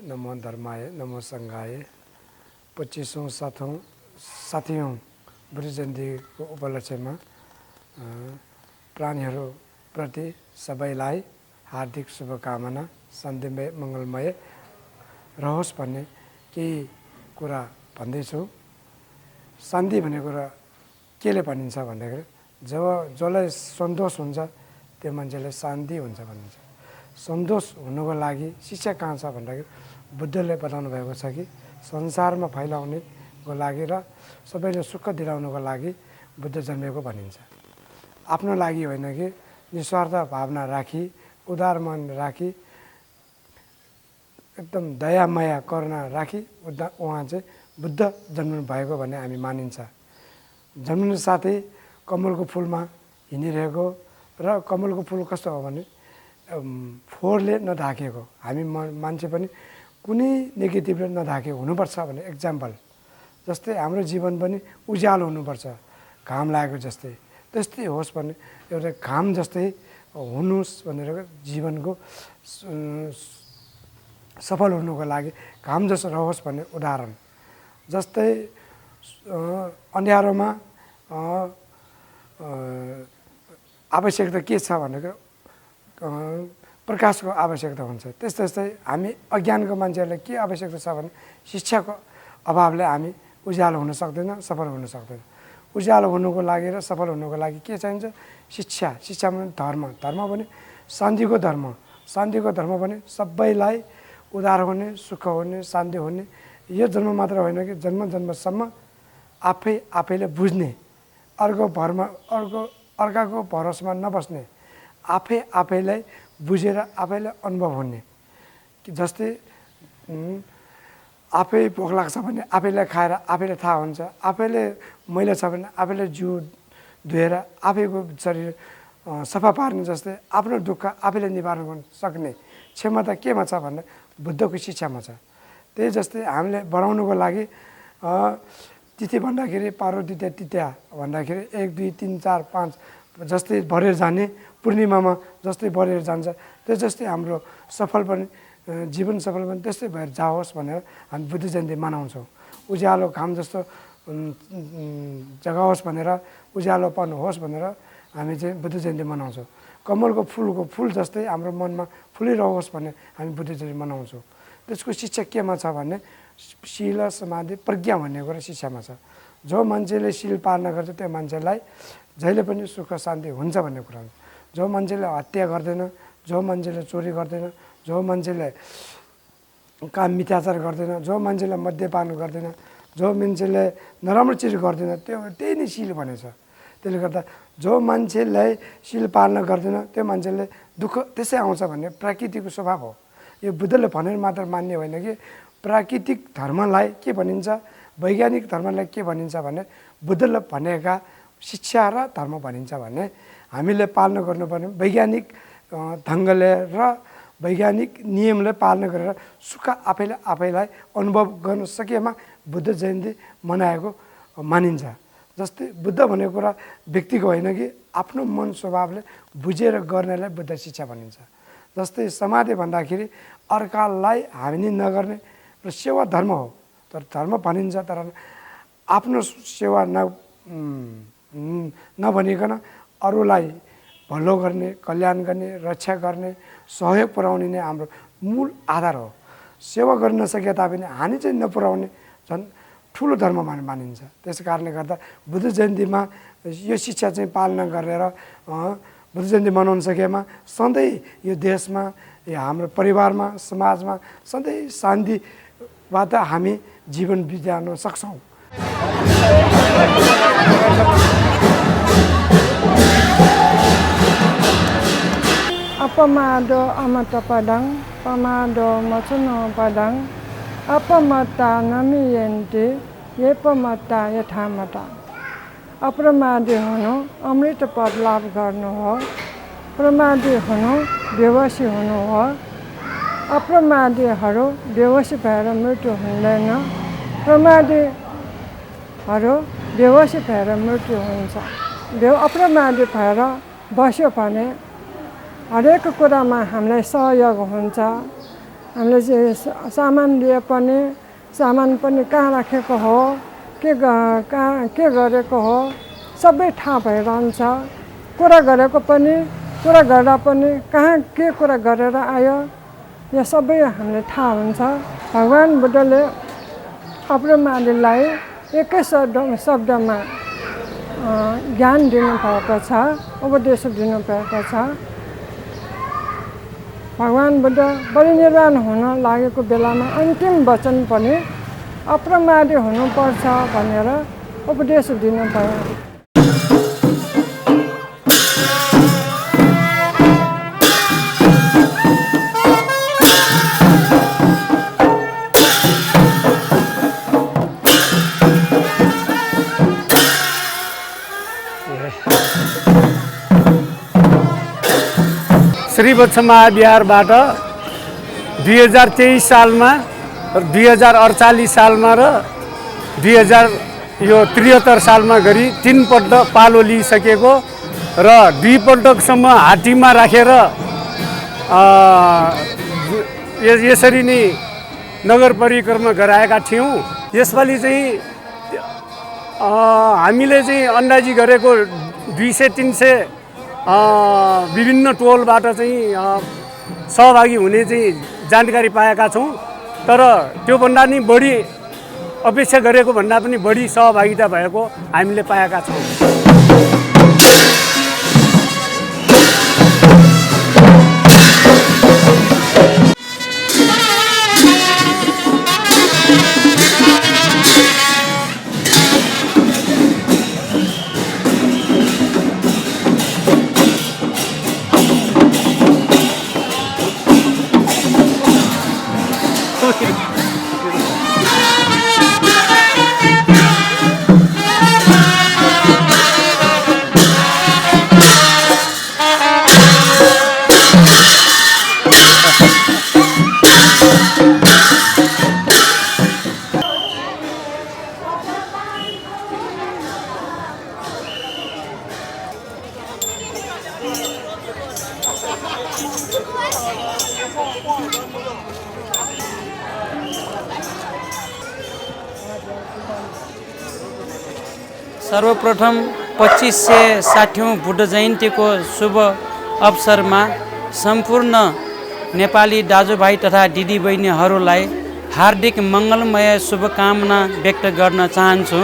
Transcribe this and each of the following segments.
नमो धर्माय नमो सङ्घाय 25औं साथीऔं बुद्ध जयन्तीको उपलक्ष्यमा प्राणीहरूप्रति सबैलाई हार्दिक शुभकामना, शान्तिमय मङ्गलमय रहोस् भन्ने केही कुरा भन्दैछु। शान्ति भन्ने कुरा केले भनिन्छ भन्दाखेरि जसलाई सन्तोष हुन्छ त्यो मान्छेलाई शान्ति हुन्छ भनिन्छ। सन्तोष हुनुको लागि शिक्षा कहाँ छ भन्दाखेरि बुद्धले बताउनु भएको छ कि संसारमा फैलाउनेको लागि र सबैले सुख दिलाउनुको लागि बुद्ध जन्मेको भनिन्छ। आफ्नो लागि होइन कि निस्वार्थ भावना राखी, उदार मन राखी, एकदम दया माया करुणा राखी उहाँ चाहिँ बुद्ध जन्मनु भएको भन्ने हामी मानिन्छ। जन्मनु साथै कमलको फुलमा हिँडिरहेको र कमलको फुल कस्तो हो भने फोहोरले नढाकेको, हामी मान्छे पनि कुनै नेगेटिभले नढाकेको हुनुपर्छ भन्ने एक्जाम्पल। जस्तै हाम्रो जीवन पनि उज्यालो हुनुपर्छ, घाम लागेको जस्तै, त्यस्तै होस् भन्ने एउटा घाम जस्तै हुनुहोस् भनेर जीवनको सफल हुनुको लागि घाम जस्तो रहोस् भन्ने उदाहरण। जस्तै अँध्यारोमा आवश्यकता के छ भनेको प्रकाशको आवश्यकता हुन्छ। त्यस्तै हामी अज्ञानको मान्छेहरूलाई के आवश्यकता छ भने शिक्षाको अभावले हामी उज्यालो हुन सक्दैन, सफल हुन सक्दैन। उज्यालो हुनुको लागि र सफल हुनुको लागि के चाहिन्छ? शिक्षा। शिक्षा भने धर्म, धर्म भने शान्तिको धर्म, शान्तिको धर्म भने सबैलाई उदार हुने, सुख हुने, शान्ति हुने। यो जन्म मात्र होइन कि जन्म जन्मसम्म आफैले बुझ्ने, अर्काको भरोसामा नबस्ने, आफैलाई बुझेर आफैलाई अनुभव हुने। जस्तै आफै भोक लाग्छ भने आफैलाई खाएर आफैलाई थाहा हुन्छ, आफैले मैला छ भने आफैले जिउ धोएर आफैको शरीर सफा पार्ने। जस्तै आफ्नो दुःख आफैले निवारण गर्न सक्ने क्षमता केमा छ भन्दा बुद्धको शिक्षामा छ। त्यही जस्तै हामीले बढाउनुको लागि तिथि भन्दाखेरि पार्वती तिथ्या भन्दाखेरि 1 2 3 4 5 जस्तै बढेर जाने, पूर्णिमामा जस्तै बढेर जान्छ, त्यो जस्तै हाम्रो सफल पनि जीवन सफल पनि त्यस्तै भएर जाओस् भनेर हामी बुद्ध जयन्ती मनाउँछौँ। उज्यालो घाम जस्तो जगाओस् भनेर, उज्यालोपन होस् भनेर हामी चाहिँ बुद्ध जयन्ती मनाउँछौँ। कमलको फुल जस्तै हाम्रो मनमा फुलिरहोस् भन्ने हामी बुद्ध जयन्ती मनाउँछौँ। त्यसको शिक्षा केमा छ भने शील समाधि प्रज्ञा भन्ने कुरा शिक्षामा छ। जो मान्छेले शील पालना गर्छ त्यो मान्छेलाई जहिले पनि सुख शान्ति हुन्छ भन्ने कुरा हुन्छ। जो मान्छेले हत्या गर्दैन, जो मान्छेले चोरी गर्दैन, जो मान्छेले काम मिथ्याचार गर्दैन, जो मान्छेले मद्यपान गर्दैन, जो मान्छेले नराम्रो चिज गर्दैन, त्यही नै शील भनेछ। त्यसले गर्दा जो मान्छेलाई शील पालना गर्दैन त्यो मान्छेले दुःख त्यसै आउँछ भन्ने प्राकृतिक स्वभाव हो। यो बुद्धले भनेर मात्र मान्ने होइन कि प्राकृतिक धर्मलाई के भनिन्छ, वैज्ञानिक धर्मलाई के भनिन्छ भने बुद्धले भनेका शिक्षा र धर्म भनिन्छ भने हामीले पालना गर्नुपर्ने वैज्ञानिक ढङ्गले र वैज्ञानिक नियमले पालना गरेर सुख आफैलाई अनुभव गर्न सकेमा बुद्ध जयन्ती मनाएको मानिन्छ। जस्तै बुद्ध भनेको कुरा व्यक्तिको होइन कि आफ्नो मन स्वभावले बुझेर गर्नेलाई बुद्ध शिक्षा भनिन्छ। जस्तै समाधि भन्दाखेरि अर्कालाई हानि नगर्ने र सेवा धर्म हो। तर धर्म भनिन्छ तर आफ्नो सेवा नभनिकन अरूलाई भलो गर्ने, कल्याण गर्ने, रक्षा गर्ने, सहयोग पुर्याउने नै हाम्रो मूल आधार हो। सेवा गर्न नसके तापनि हानि चाहिँ नपुर्याउने झन् ठुलो धर्म मानिन्छ। त्यस कारणले गर्दा बुद्ध जयन्तीमा यो शिक्षा चाहिँ पालना गरेर बुद्ध जयन्ती मनाउन सकेमा सधैँ यो देशमा या हाम्रो परिवारमा समाजमा सधैँ शान्तिबाट हामी जीवन बिताउन सक्छौँ। Apamado amata padang, pamado macuno padang, apamata namiyenti, yepamata yathamata. अप्रमादी हुनु अमृत पद लाभ गर्नु हो, प्रमादी हुनु बेहोसी हुनु हो। अप्रमादीहरू बेहोसी भएर मृत्यु हुँदैन, प्रमादीहरू बेहोसी भएर मृत्यु हुन्छ। अप्रमादी भएर बस्यो भने हरेक कुरामा हामीलाई सहयोग हुन्छ। हामीले सामान लिए पनि सामान पनि कहाँ राखेको हो, के गरेको हो सबै थाहा भइरहन्छ। कुरा गरेको पनि कुरा गर्दा पनि कहाँ के कुरा गरेर आयो यो सबै हामीले थाहा हुन्छ। भगवान बुद्धले अप्रमादीलाई एकै शब्दमा ज्ञान दिनुभएको छ, उपदेश दिनुभएको छ। भगवान बुद्ध परिनिर्वाण हुन लागेको बेलामा अन्तिम वचन पनि अप्रमादी हुनुपर्छ भनेर उपदेश दिनुभयो। श्रीवत्स महाविहारबाट 2023 सालमा 2048 सालमा र 2073 सालमा गरी 3 पल्ट पालो लिइसकेको र 2 पल्टसम्म हात्तीमा राखेर यसरी नै नगर परिक्रमा गराएका थियौँ। यसपालि चाहिँ हामीले चाहिँ अन्दाजी गरेको 200-300 विभिन्न टोलबाट चाहिँ सहभागी हुने चाहिँ जानकारी पाएका छौँ। तर त्योभन्दा नि बढी अपेक्षा गरेको भन्दा पनि बढी सहभागिता भएको हामीले पाएका छौँ। सर्वप्रथम 2560औं बुद्ध जयन्तीको शुभ अवसरमा सम्पूर्ण नेपाली दाजुभाइ तथा दिदीबहिनीहरूलाई हार्दिक मङ्गलमय शुभकामना व्यक्त गर्न चाहन्छु।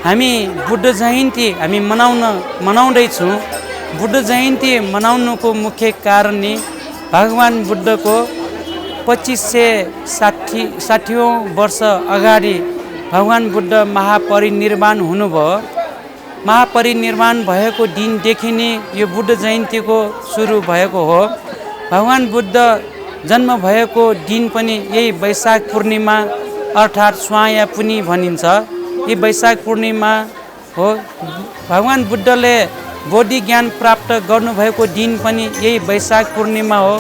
हामी बुद्ध जयन्ती हामी मनाउँदैछौँ। बुद्ध जयन्ती मनाउनुको मुख्य कारण नै भगवान बुद्धको 2560औं वर्ष अगाडि भगवान बुद्ध महापरिनिर्वाण हुनुभयो। महापरिनिर्वाण भएको दिनदेखि नै यो बुद्ध जयन्तीको सुरु भएको हो। भगवान बुद्ध जन्म भएको दिन पनि यही वैशाख पूर्णिमा अर्थात् स्वाया पुनी भनिन्छ। यी वैशाख पूर्णिमा हो। भगवान बुद्धले बोधि ज्ञान प्राप्त गर्नुभएको दिन पनि यही वैशाख पूर्णिमा हो।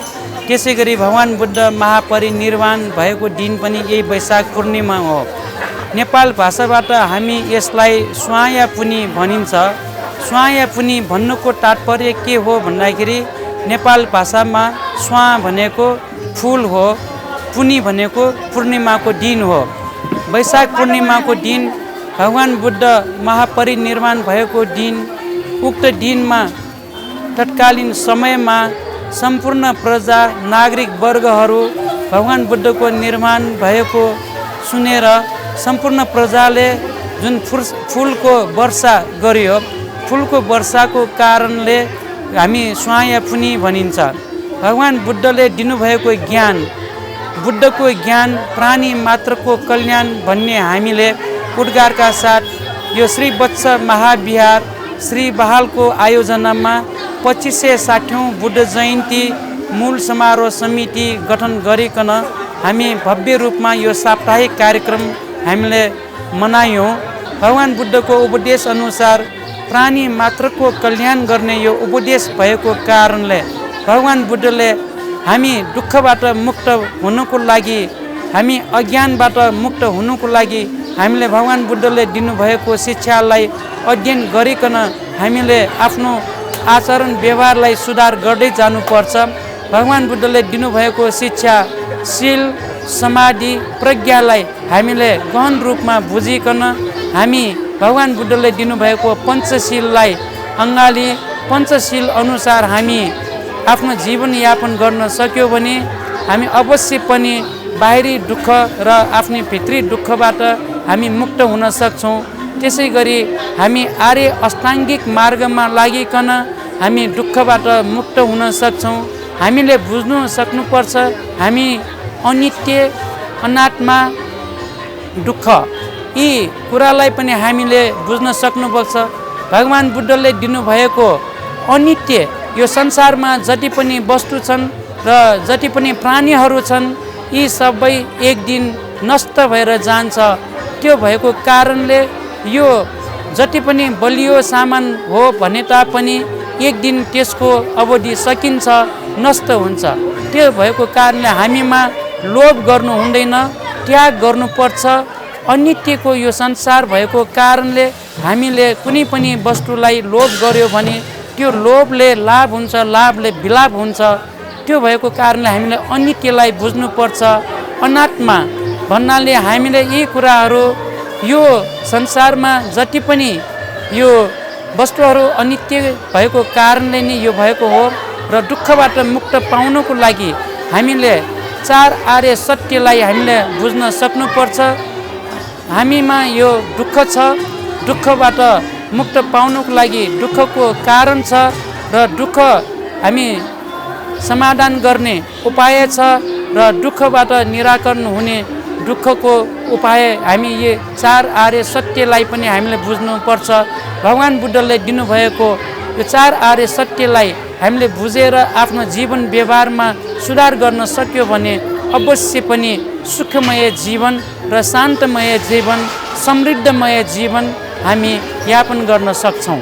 त्यसै गरी भगवान बुद्ध महापरिनिर्वाण भएको दिन पनि यही वैशाख पूर्णिमा हो। नेपाल भाषाबाट हामी यसलाई स्वाया पुनी भनिन्छ। स्वाया पुनी भन्नुको तात्पर्य के हो भन्दाखेरि नेपाल भाषामा स्वा भनेको फुल हो, पुनी भनेको पूर्णिमाको दिन हो। वैशाख पूर्णिमाको दिन भगवान बुद्ध महापरिनिर्वाण भएको दिन, उक्त दिनमा तत्कालीन समयमा सम्पूर्ण प्रजा नागरिक वर्गहरू भगवान बुद्धको निर्माण भएको सुनेर सम्पूर्ण प्रजाले जुन फुलको वर्षा गरियो, फुलको वर्षाको कारणले हामी स्वाय पुनि भनिन्छ। भगवान् बुद्धले दिनुभएको ज्ञान, बुद्धको ज्ञान प्राणी मात्रको कल्याण भन्ने हामीले उद्गारका साथ यो श्री वत्स महाविहार श्री बहालको आयोजनामा 2560औं बुद्ध जयन्ती मूल समारोह समिति गठन गरिकन हामी भव्य रूपमा यो साप्ताहिक कार्यक्रम हामीले मनायौँ। भगवान् बुद्धको उपदेश अनुसार प्राणी मात्रको कल्याण गर्ने यो उपदेश भएको कारणले भगवान् बुद्धले हामी दुःखबाट मुक्त हुनुको लागि, हामी अज्ञानबाट मुक्त हुनुको लागि हामीले भगवान् बुद्धले दिनुभएको शिक्षालाई अध्ययन गरिकन हामीले आफ्नो आचरण व्यवहारलाई सुधार गर्दै जानुपर्छ। भगवान् बुद्धले दिनुभएको शिक्षा शील समाधि प्रज्ञालाई हामीले गहन रूपमा बुझिकन हामी भगवान् बुद्धले दिनुभएको पञ्चशीललाई अङ्गाली पञ्चशील अनुसार हामी आफ्नो जीवनयापन गर्न सक्यो भने हामी अवश्य पनि बाहिरी दुःख र आफ्नो भित्री दुःखबाट हामी मुक्त हुन सक्छौँ। त्यसै गरी हामी आर्य अष्टाङ्गिक मार्गमा लागिकन हामी दुःखबाट मुक्त हुन सक्छौँ। हामीले बुझ्नु सक्नुपर्छ हामी अनित्य अनात्मा दुःख यी कुरालाई पनि हामीले बुझ्न सक्नुपर्छ। भगवान् बुद्धले दिनुभएको अनित्य यो संसारमा जति पनि वस्तु छन् र जति पनि प्राणीहरू छन् यी सबै एक दिन नष्ट भएर जान्छ। त्यो भएको कारणले यो जति पनि बलियो सामान हो भने तापनि एक दिन त्यसको अवधि सकिन्छ, नष्ट हुन्छ। त्यो भएको कारणले हामीमा लोभ गर्नु हुँदैन, त्याग गर्नुपर्छ। अनित्यको यो संसार भएको कारणले हामीले कुनै पनि वस्तुलाई लोभ गर्यो भने त्यो लोभले लाभ हुन्छ, लाभले विलाप हुन्छ। त्यो भएको कारणले हामीले अनित्यलाई बुझ्नुपर्छ। अनात्मा भन्नाले हामीले यी कुराहरू यो संसारमा जति पनि यो वस्तुहरू अनित्य भएको कारणले नै यो भएको हो र दुःखबाट मुक्त पाउनको लागि हामीले चार आर्य सत्यलाई हामीले बुझ्न सक्नुपर्छ। हामीमा यो दुःख छ, दुःखबाट मुक्त पाउनको लागि दुःखको कारण छ र दुःख हामी समाधान गर्ने उपाय छ र दुःखबाट निराकरण हुने दुःखको उपाय हामी यो चार आर्य सत्यलाई पनि हामीले बुझ्नुपर्छ। भगवान् बुद्धले दिनुभएको यो चार आर्य सत्यलाई हामीले बुझेर आफ्नो जीवन व्यवहारमा सुधार गर्न सक्यो भने अवश्य पनि सुखमय जीवन र शान्तमय जीवन, समृद्धमय जीवन हामी यापन गर्न सक्छौँ।